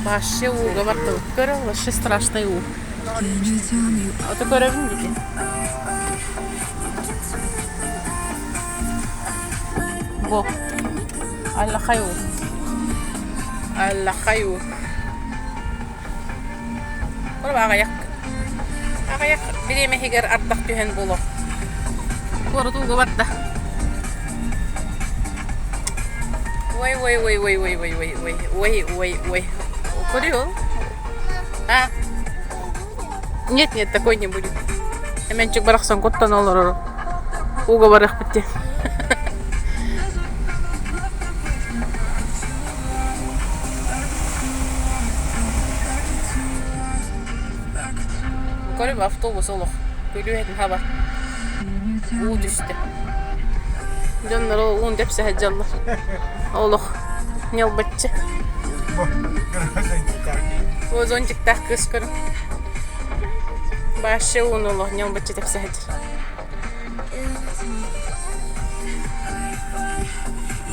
Вообще ууга бардыбыт. Көрө, вообще страшный уу. Ото көрөбүн дии. Бу. Аллахай уу. Аллахай уу. Аҕыйах аҕыйах бириэмэ иһигэр ардах түһэн буолуо. Куорат ууга барда. Ой ой ой ой ой ой ой ой ой ой ой. Курил? А? Нет, нет, такой не будет. Эмэнчик барахсан куттан олорор. Ууга барыахпыт диэн. Көрүм автобус олох күлүөһэтин хаба уу түстэ. Дьоннор уун тэпсэ сылдьаллар. Олох ньалбаччы. О зонтиктаах кыыс көрүм. Башы уун олох ньалбаччы тэпсэ сылдьар.